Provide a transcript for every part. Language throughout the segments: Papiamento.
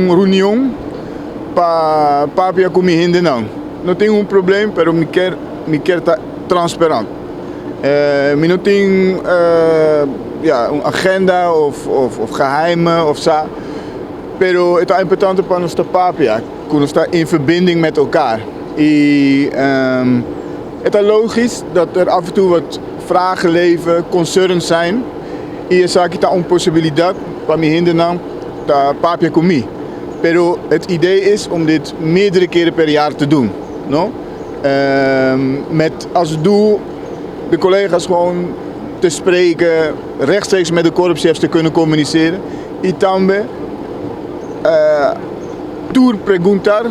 Un reunion pa papia ku mi hendenan. No tin un probleem, pero mi kier ta transparant. Mi no tin ja, un agenda of geheimen of sa. Pero het is importante pa nos ta papia, ku nos ta in verbinding met elkaar. I het is logisch dat er af en toe wat vragen leven, concerns zijn. I esaki ta un posibilidat pa mi hendenan ta papia ku mi. Pero het idee is om dit meerdere keren per jaar te doen. No? Met als doel de collega's gewoon te spreken, rechtstreeks met de korpschefs te kunnen communiceren. I tambe tur pregunta,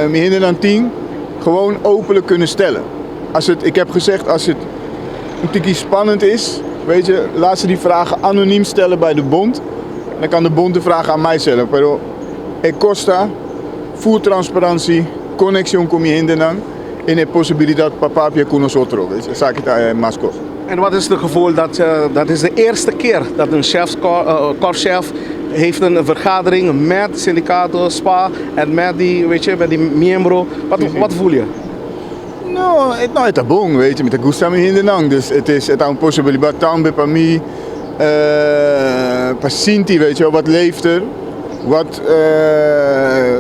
mi hendenan tin, gewoon openlijk kunnen stellen. Ik heb gezegd, als het een tikje spannend is, weet je, laat ze die vragen anoniem stellen bij de bond. Dan kan de bond de vragen aan mij stellen. Pero e kos ta, full transparantie, konekshon ku mi hendenan en e posibilidat pa papia ku nosotros. Weet je, esaki ta mas kos. En wat is het gevoel dat is de eerste keer dat een chef, korpschef heeft een vergadering met sindicato, SPA en met die, weet je, met die miembro? Wat voel je? No, no, e ta bon, weet je, mi ta gusta mi hendenan. Dus het is een posibilidat tambe pa mi, pa sinti, weet je wel, wat leeft er?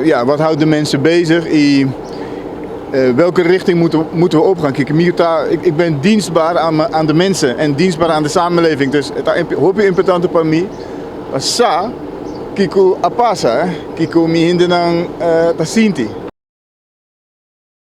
Ja, wat houdt de mensen bezig? I welke richting moeten we opgaan? Kijk, ik ben dienstbaar aan de mensen en dienstbaar aan de samenleving. Dus het is hopi importante pa mi. Sa, kiko a pasa, eh? Kiko mi hendenan ta sinti.